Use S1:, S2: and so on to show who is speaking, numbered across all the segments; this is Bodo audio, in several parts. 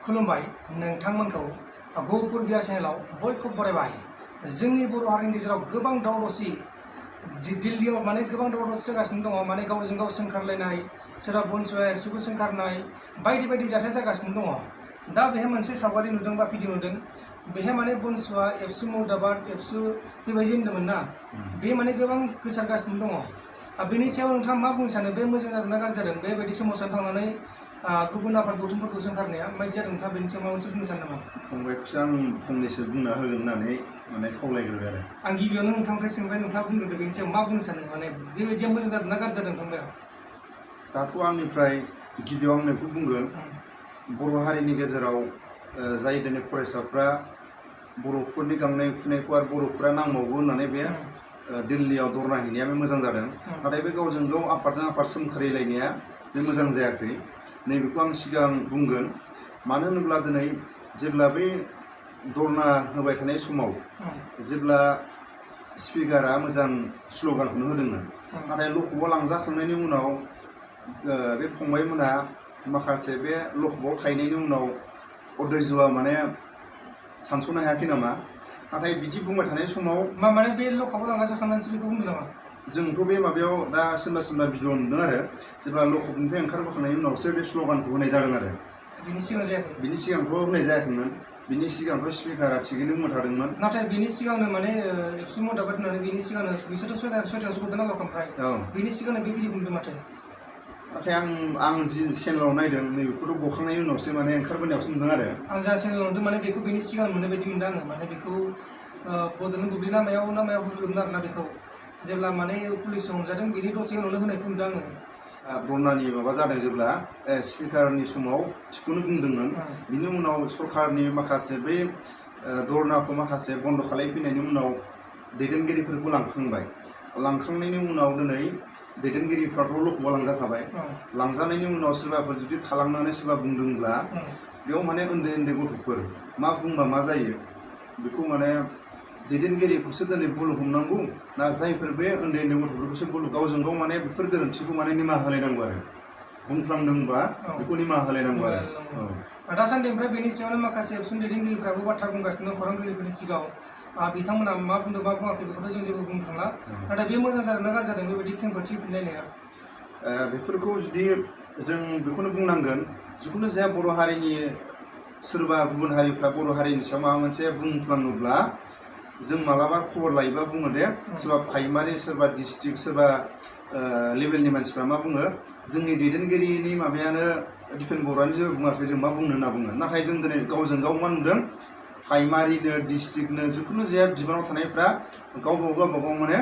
S1: खुलुमबाय नोंथांमोनखौ गौपुर बियार चेनेलाव बयखौबो बरायबाय। जोंनि बर' हारिनि गेजेराव गोबां दावराव-दावसि दिल्लीयाव माने गोबां दावराव-दावसि जागासिनो दङ। माने गावजों गाव सोंखारलायनाय, सोरबा बनसुआ एबसुखौ सोंखारनाय बायदि बायदि जाथाय जागासिनो दङ। दा बेहाय मोनसे सावगारि नुदों बा भिडिअ नुदों। बेहाय माने बनसुआ एबसु मुर्दाबाद एबसु बेबायदि होनदोंमोन ना। बे माने गोबां गोसारगासिनो दङ। बेनि सायाव नोंथाङा मा बुंनो सानो? बे मोजां जादों ना गाज्रि जादों? बेबायदि सोमावसारनो थांनानै गुबुन आफाद गौथुमफोरखौ सोंखारनाया माबायदि जादों? नोंथाङा बेनि सायाव माबा मोनसे बुंनो सानो नामा?
S2: फंबायखौसो आं फंनैसो बुंना होगोन होननानै माने खावलायग्रोबाय आरो।
S1: आं गिबियावनो नोंथांनिफ्राय सोंबाय, नोंथाङा बुंग्रोदो बेनि सायाव मा बुंनो सानो? माने बेबायदिया मोजां जादों ना गाज्रि जादों फंबाया?
S2: दाथ' आंनिफ्राय गिबियाव आं बेखौ बुंगोन, बर' हारिनि गेजेराव जाय दिनै फरायसाफ्रा बर'फोरनि गांनाय उखैनायखौ आरो बर'फोरा नांबावगौ होननानै बे दिल्लीयाव धरना हैनाया बे मोजां जादों। नाथाय बे गावजों गाव आफादजों आफाद सोंखारिलायनाया बे मोजां जायाखै। नैबेखौ आं सिगां बुंगोन। मानो होनोब्ला दिनै जेब्ला बै धरना होबाय थानाय समाव जेब्ला स्पिकारा मोजां स्ल'गानखौनो होदोंमोन, नाथाय लखबआव लांजाखांनायनि उनाव बे फंबायमोनहा माखासे बे लखबआव थाहैनायनि उनाव अधैर्यआ माने सानस'नो हायाखै नामा। नाथाय बिदि बुंबाय थानाय समाव
S1: माने बे लखबआव लांजाखांनानैसो बेखौ बुंदों नामा?
S2: जोंथ' बे माबायाव दा सोरबा सोरबा भिडिअ नुदों आरो जेब्ला लखबनिफ्राय ओंखारबोखांनायनि उनावसो बे स्ल'गानखौ होनाय जादों आरो।
S1: बिनि सिगां जायाखै?
S2: बिनि सिगांथ' होनाय जायाखैमोन। बिनि सिगांथ' स्पिकारा थिगैनो बुंबाय थादोंमोन।
S1: नाथाय बिनि सिगांनो माने एबसु मुर्दाबाद होननानै बिनि सिगांनो बिसोरथ' सयथायावसो गदों नालाय ओमफ्राय बिनि सिगांनो बे भिडिअ बुंदों माथो। नाथाय
S2: आं जि चेनेलाव नायदों नैबेखौथ' गखांनायनि उनावसो माने ओंखारबोनायावसो नुदों आरो।
S1: आं जा चेनेलाव नुदों माने बेखौ बेनि सिगां नुनाय बायदि मोनदों आङो। माने बेखौ बड'लेण्ड बुब्लि नामायाव होदोंमोन आरोना। बेखौ जेब्ला माने पुलिसजों हमजादों बेनि दसे उनावनो होनायखौ नुदों आङो।
S2: धरनानि माबा जादों जेब्ला स्पिकारनि समाव थिगखौनो बुंदोंमोन। बिनि उनाव सरकारनि माखासे बै धरनाखौ माखासे बन्द' खालामफैनायनि उनाव दैदेनगिरिफोरखौ लांखांनायनि उनाव दिनै दैदेनगिरिफ्राथ' लखबआव लांजाखाबाय। लांजानायनि उनाव सोरबाफोर जुदि थालांनानै सोरबा बुंदोंब्ला बेयाव माने उन्दै उन्दै गथ'फोर मा बुंबा मा जायो बेखौ माने दैदेनगिरिखौसो दिनै बुल हमनांगौ ना जायफोर बे उन्दै उन्दै गथ'फोरखौसो बुल गावजों गाव माने बेफोर गोरोन्थिखौ माने निमाहा होलायनांगौ आरो। बुंफ्लांदोंबा बेखौ निमाहा होलायनांगौ आरो।
S1: दासान्दि ओमफ्राय बेनि सायावनो माखासे एबसु दैदेनगिरिफ्राबो बाथ्रा बुंगासिनो दं खौरांगिरिफोरनि सिगाङाव। बिथांमोना मा बुंदों मा बुङाखै बेखौथ' जों जेबो बुंनो थांला। नाथाय बे मोजां जादों ना गाज्रि जादों बेबायदि खेंफोरथि फिनलायनाया?
S2: बेफोरखौ जुदि जों बेखौनो बुंनांगोन, जिखुनु जाया बर' हारिनि सोरबा गुबुन हारिफ्रा बर' हारिनि सायाव माबा मोनसे बुंफ्लाङोब्ला जों मालाबा खबर लायोबा बुङो दे सोरबा प्राइमारि सोरबा डिस्ट्रिक्ट सोरबा लेभेलनि मानसिफ्रा मा बुङो, जोंनि दैदेनगिरिनि माबायानो दिपेन बर'आनो जेबो बुङाखै जों मा बुंनो होनना बुङो। नाथाय जों दिनै गावजों गाव मा नुदों, प्राइमारिनो डिस्ट्रिक्टनो जिखुनु जाया बिबानाव थानायफ्रा गावबागाव माने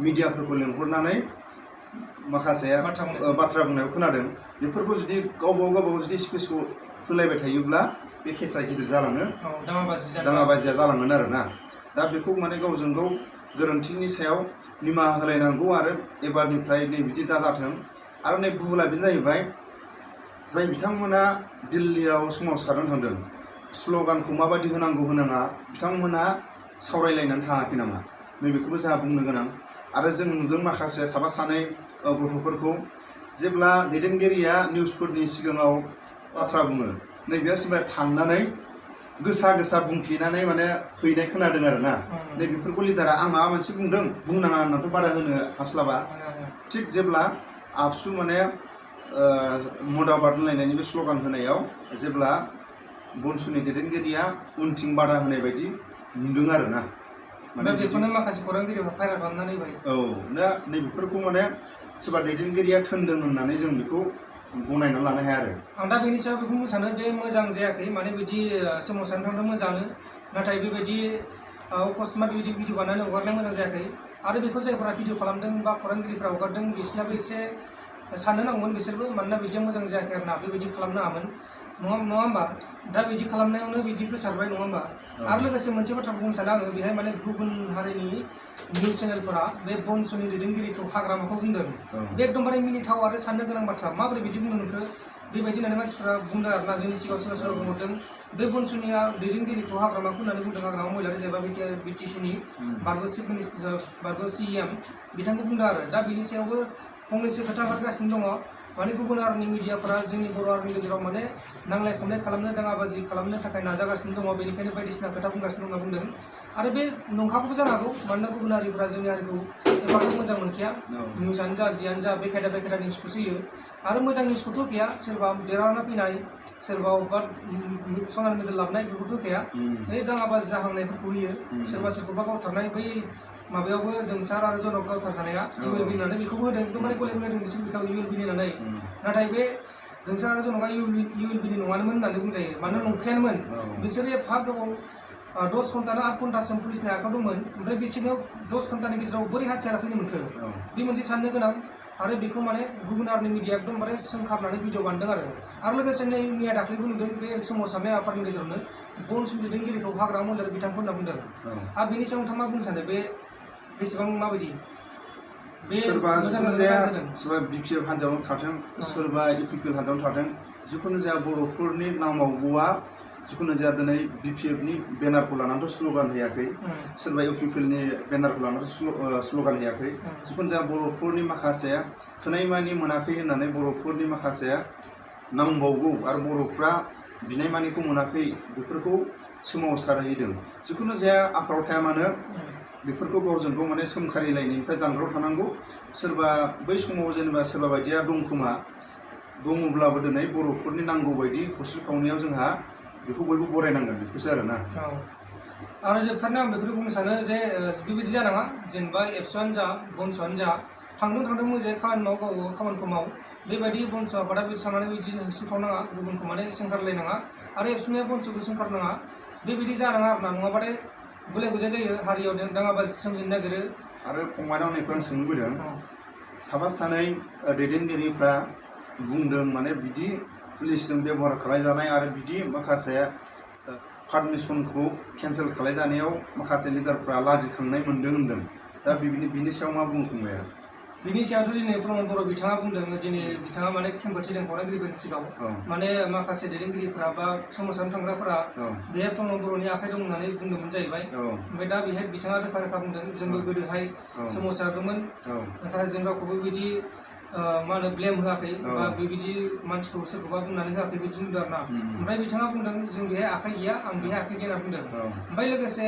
S2: मिडियाफोरखौ लेंहरनानै माखासे बाथ्रा बुंनायखौ खोनादों। बेफोरखौ जुदि गावबागाव जुदि स्पेसखौ होलायबाय थायोब्ला बे केसा गिदिर जालाङो, दाङाबाजिया जालांगोन आरो ना। दा बेखौ माने गावजों गाव गोरोन्थिनि सायाव निमाहा होलायनांगौ आरो एबारनिफ्राय नै बिदि दाजाथों। आरो नै भुला बेनो जाहैबाय, जाय बिथांमोना दिल्लीयाव सोमावसारनो थांदों स्ल'गानखौ माबायदि होनांगौ होनाङा बिथांमोना सावरायलायनानै थाङाखै नामा? नैबेखौबो जोंहा बुंनो गोनां। आरो जों नुदों माखासे साफा सानै गथ'फोरखौ जेब्ला दैदेनगिरिया निउसफोरनि सिगाङाव बाथ्रा बुङो, नैबेयाव सोरबा थांनानै गोसा बुंफ्लेनानै माने हैनाय खोनादों आरो ना। नैबेफोरखौ लिडारा आं माबा मोनसे बुंदों बुंनाङा होननानैथ' बादा होनो हास्लाबा। थिग जेब्ला आबसु माने मुर्दाबाद होनलायनायनि बे स्ल'गान होनायाव जेब्ला बनसुनि दैदेनगिरिया उनथिं बादा होनाय बायदि नुदों आरो ना।
S1: माने बेखौनो माखासे खौरांगिरिफ्रा भाइरेल खालामनानै होबाय।
S2: दा नैबेफोरखौ माने सोरबा दैदेनगिरिया थोनदों होननानै जों बेखौ गनायना लानो हाया आरो।
S1: आं दा बेनि सायाव बेखौ बुंनो सानो, बे मोजां जायाखै। माने बिदि सोमावसारनो थांदों मोजाङानो, नाथाय बेबायदि अकस्मात बिदि भिडिअ बानायनानै हगारनाया मोजां जायाखै। आरो बेखौ जायफोरा भिडिअ खालामदों बा खौरांगिरिफ्रा हगारदों बिसोरनाबो एसे साननो नांगौमोन बिसोरबो, मानोना बिदिया मोजां जायाखै आरो ना। बेबायदि खालामनाङामोन, नङा होमबा? दा बिदि खालामनायावनो बिदि गोसारबाय, नङा होमबा? आरो लोगोसे मोनसे बाथ्राखौ बुंनो सानो आङो, बेहाय माने गुबुन हारिनि निउस चेनेलफोरा बे बनसुनि दैदेनगिरिखौ हाग्रामाखौ बुंदों। बे एकदमबारे मिनिथाव आरो साननो गोनां बाथ्रा। माबोरै बिदि बुंनो मोनखो? बेबायदि होननानै मानसिफ्रा बुंदों आरो ना। जोंनि सिगाङाव सोरबा बुंहरदों बे बनसुनिया दैदेनगिरिखौ हाग्रामाखौ होननानै बुंदों। हाग्रामा महिलारि जेनेबा बिटिसिनि बारग' चिफ मिनिस्टार बारग' CM बिथांखौ बुंदों आरो। दा बिनि सायावबो फंनैसो खोथा ओंखारगासिनो दङ। माने गुबुन हारिनि मिडियाफोरा जोंनि बर' हारिनि गेजेराव माने नांलाय खमलाय खालामनो दाङाबाजि खालामनो थाखाय नाजागासिनो दङ बेनिखायनो बायदिसिना खोथा बुंगासिनो दं होनना बुंदों आरो बे नंखागौबो जानो हागौ मानोना गुबुन हारिफोरा जोंनि हारिखौ एफाग्राब मोजां मोनखाया निउसानो जा जियानो जा बेखायदा निउसखौसो होयो आरो मोजां निउसखौथ' गैया सोरबा देरहाना फैनाय सोरबा अबेबा सनानि मेडेल लाबोनाय बेफोरखौथ' होखाया बे दाङाबाजि जाहांनायफोरखौ होयो सोरबा सोरखौबा गावथारनाय बै माबायावबो जोंसार आरो जनक गावथार जानाया ULB होननानै बेखौबो होदों एकदमबारे गले गले होदों बिसोर बेखौ ULB होननानै नाथाय बे जोंसार आरो जनकआ ULB नि नङानोमोन होननानै बुंजायो मानोना नंखायानोमोन बिसोरो एफा गोबाव 10 घन्टा ना 8 घन्टासिम पुलिसनि आखायाव दंमोन ओमफ्राय बिसोरनियाव 10 घन्टानि गेजेराव बोरै हाथियारा फैनो मोनखो बे मोनसे साननो गोनां आरो बेखौ माने गुबुन हारिनि मिडिया एकदमबारे सोंखारनानै भिडिअ बानायदों आरो लोगोसे नै मैया दाख्लैबो नुदों बे सोमावसारनाय आफादनि गेजेरावनो बनसुं दैदेनगिरिखौ हाग्रा मन्दिर बिथांखौ होनना बुंदों आरो बेनि सायाव नोंथाङा मा बुंनो सानो बे बेसेबां माबायदि
S2: सोरबा जिखुनु जाया सोरबा BPF हान्जायावनो थाथों सोरबा UPPL हान्जायावनो थाथों जिखुनु जाया बर'फोरनि नामावबोआ जिखुनु जाया दिनै BPF नि बेनारखौ लानानैथ' स्ल'गान होयाखै सोरबा UPPL नि बेनारखौ लानानैथ' स्ल'गान होयाखै जिखुनु जाया बर'फोरनि माखासे थोनायमानि मोनाखै होननानै बर'फोरनि माखासे नांबावगौ आरो बर'फ्रा बिनायमानिखौ मोनाखै बेफोरखौ सोमावसारहैदों जिखुनु जाया आफादाव थाया मानो बेफोरखौ गावजों गाव माने सोमखारिलायनायनिफ्राय जानगाराव थानांगौ सोरबा बै समाव जेनेबा सोरबा बायदिया दंखोमा दङब्लाबो दिनै बर'फोरनि नांगौ बायदि हस्रिखावनायाव जोंहा बेखौ बयबो बरायनांगोन बेखौसो आरोना
S1: आरो जोबथारनायाव आं बेखौनो बुंनो सानो जे बेबायदि जानाङा जेनेबा एबसुआनो जा बनसुआनो जा थांदों मोजाङै खामानि माव गाव खामानिखौ माव बेबायदि बनसु आफादा बिदि साननानै बिदि होसिखावनाङा गुबुनखौ माने सोंखारलायनाङा आरो एबसुनिया बनसुखौ सोंखारनाङा बेबायदि जानाङा आरोना नङाबाथाय गुलाय गुजाय जायो हारियाव दाङाबाजि सोमजिनो नागिरो आरो
S2: फंबायनाव नैखौ आं सोंनो लुबैदों साफा सानै दैदेनगिरिफ्रा बुंदों माने बिदि पुलिसजों बेबहार खालामजानाय आरो बिदि माखासे पारमिसनखौ केन्सेल खालामजानायाव माखासे लिडारफ्रा लाजिखांनाय मोनदों होनदों दा बिनि सायाव मा बुंनो फंबाया
S1: बिनि सायावथ' दिनै प्रमद बर' बिथाङा बुंदों दिनै बिथाङा माने खेंफोरथिदों खौरांगिरिफोरनि सिगाङाव माने माखासे दैदेनगिरिफोरा बा सोमावसारनो थांग्राफोरा बे प्रमद बर'नि आखाइ दं होननानै बुंदोंमोन जाहैबाय ओमफ्राय दा बेहाय बिथाङा रोखा बुंदों जोंबो गोदोहाय सोमावसारदोंमोन नाथाय जों रावखौबो बिदि मा होनो ब्लेम होआखै बा बेबायदि मानसिखौ सोरखौबा बुंनानै होआखै बिदि बुंदों आरोना ओमफ्राय बिथाङा बुंदों जों बेहाय आखाइ गैया आं बेहाय आखाइ गैया होनना बुंदों ओमफ्राय लोगोसे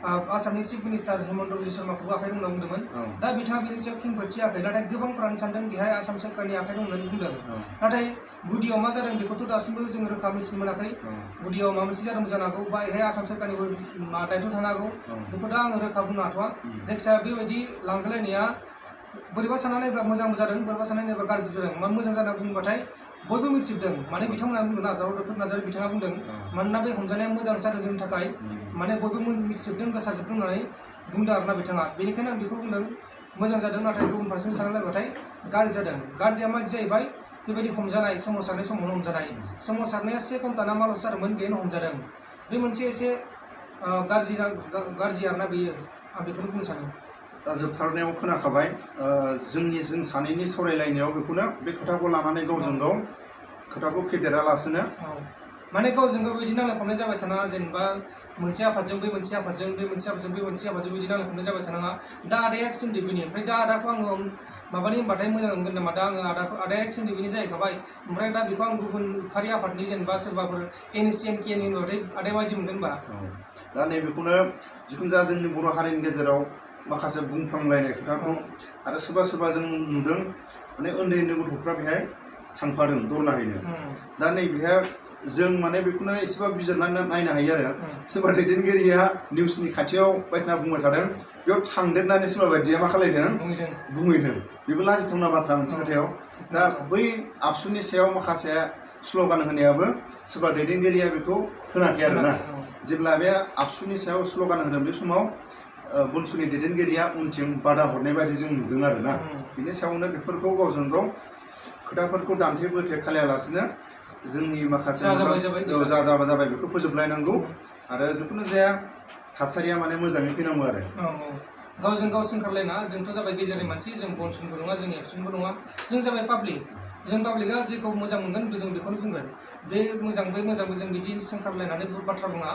S1: आसामनि चिफ मिनिस्टार हेमन्त बिश्व शर्माखौबो आखाइ दं होनना बुंदोंमोन दा बिथाङा बेनि सायाव खेंफोरथियाखै नाथाय गोबांफ्रानो सानदों बेहाय आसाम सोरखारनि आखाइ दं होननानै बुंदों नाथाय गुदियाव मा जादों बेखौथ' दासिमबो जों रोखा मिथिनो मोनाखै गुदियाव माबा मोनसे जादों जानो हागौ बा बेहाय आसाम सोरखारनिबो दायथ' थानो हागौ बेखौ दा आङो रोखा बुंनो हाथ'वा जायखिजाया बेबायदि लांजालायनाया बोरैबा सानना नायोब्ला मोजांबो जादों बोरैबा सानना नायोब्ला गाज्रिबो जादों मानो मोजां जाना बुंबाथाय बयबो मिथिजोबदों माने बिथांमोना बुंदों ना दाउदर नार्जारि बिथाङा बुंदों मानोना बे हमजानाया मोजां जादों जोंनि थाखाय माने बयबो मिथिजोबदों गोसारजोबदों होननानै बुंदों आरोना बिथाङा बेनिखायनो आं बेखौ बुंदों मोजां जादों नाथाय गुबुन फारसेजों सानना नायबाथाय गाज्रि जादों गाज्रिया मादि जाहैबाय बेबायदि हमजानाय सोमावसारनाय समावनो हमजानाय सोमावसारनाया 1 घन्टा ना माल'सो जादोंमोन बेनो हमजादों बे मोनसे एसे गाज्रि आरोना बेयो आं बेखौनो बुंनो सानो
S2: दा जोबथारनायाव खोनाखाबाय जों सानैनि सावरायलायनायाव बेखौनो बे खोथाखौ लानानै गावजों गाव खोथाखौ फेदेरालासिनो
S1: माने गावजों गाव बिदि नांलाय खमलाय जाबाय थानाङा जेनेबा मोनसे आफादजों बै मोनसे आफादजों बे मोनसे आफादजों बे मोनसे आफादजों बिदि नांलाय खमलाय जाबाय थानाङा दा आदाया एक्सन दैबिनि ओमफ्राय दा आदाखौ आङो माबानि होनबाथाय मोजां मोनगोन नामा दा आङो आदाया एक्सन दैबिनि जाहैखाबाय ओमफ्राय दा बेखौ आं गुबुन फारि आफादनि जेनेबा सोरबाफोर NSCNK नि होनबाथाय आदाया माबायदि मोनगोन होनबा
S2: दा नैबेखौनो जिखुनु जाया जोंनि बर' हारिनि गेजेराव माखासे बुंफ्रांलायनाय खोथाखौ आरो सोरबा जों नुदों माने उन्दै गथ'फ्रा बेहाय थांफादों दरनाहैनो दा नैबेहाय जों माने बेखौनो एसेबां बिजिरनानै नायनो हायो आरो सोरबा दैदेनगिरिया निउसनि खाथियाव बायदिना बुंबाय थादों बेयाव थांदेरनानै सोरबा बायदिया मा खालायदों बुंहैदों बेबो लाजिथावना बाथ्रा मोनसे खोथायाव दा बै आबसुनि सायाव माखासे स्ल'गान होनायाबो सोरबा दैदेनगिरिया बेखौ होनाखै आरोना जेब्ला बे आबसुनि सायाव स्ल'गान होदों बे समाव बनसुनि दैदेनगिरिया उनथिं बादा हरनाय बायदि जों नुदों आरोना बिनि सायावनो बेफोरखौ गावजों गाव खोथाफोरखौ दान्थे बोथे खालायालासिनो जोंनि माखासे जाबाय बेखौ फोजोबलायनांगौ आरो जिखुनु जाया थासारिया माने मोजाङै फैनांगौ आरो
S1: गावजों गाव सोंखारलायना जोंथ' जाबाय गेजेरनि मानसि जों बनसुनबो नङा जों एबसुनबो नङा जों जाबाय पाब्लिक जों पाब्लिकआ जेखौ मोजां मोनगोन जों बेखौनो बुंगोन बे मोजांबो जों बिदि सोंखारलायनानै बाथ्रा बुङा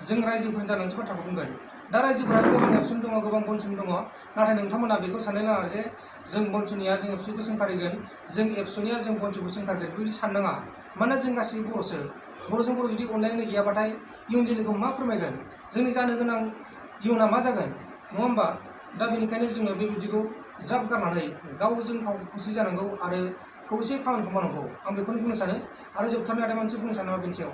S1: जों रायजोफोरनि जानानैसो बाथ्राखौ बुंगोन दा रायजोफोरा गोबां एबसुन दङ गोबां बनसुन दङ नाथाय नोंथांमोना बेखौ साननो नाङा जे जों बनसुनिया जों एबसुखौ सोंखारिगोन जों एबसुनिया जों बनसुखौ सोंखारगोन बेबायदि साननाङा मानोना जों गासैबो बर'सो बर'जों बर' जुदि अनलायनाय गैयाबाथाय इयुन जोलैखौ मा फोरमायगोन जोंनि जानो गोनां इयुना मा जागोन नङा होमबा दा बेनिखायनो जोङो बेबायदिखौ ज्राब गारनानै गावजों गाव खौसे जानांगौ आरो खौसे खामानिखौ मावनांगौ आं बेखौनो बुंनो सानो आरो जोबथारनाय आदा मोनसे बुंनो सानो बेनि सायाव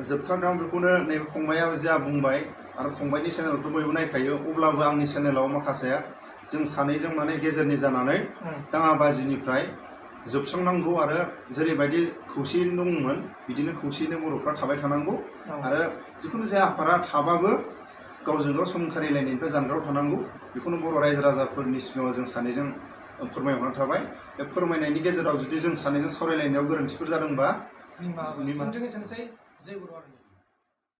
S2: जोबथारनायाव बेखौनो नैबे फंबाया जा बुंबाय आरो फंबायनि चेनेलखौ बयबो नायखायो अब्लाबो आंनि चेनेलाव माखासे जों सानैजों माने गेजेरनि जानानै दाङाबाजिनिफ्राय जोबस्रांनांगौ आरो जेरैबायदि खौसेयैनो दंमोन बिदिनो खौसेयैनो बर'फ्रा थाबाय थानांगौ आरो जिखुनु जाया आफादा थाबाबो गावजों गाव सोंखारिलायनायनिफ्राय जानगाराव थानांगौ बेखौनो बर' रायजो राजाफोरनि सिगाङाव जों सानैजों फोरमायहरना थाबाय बे फोरमायनायनि गेजेराव जुदि जों सानैजों सावरायलायनायाव गोरोन्थिफोर जादोंबा
S1: निमाहा एसेनोसै जय बर' हारि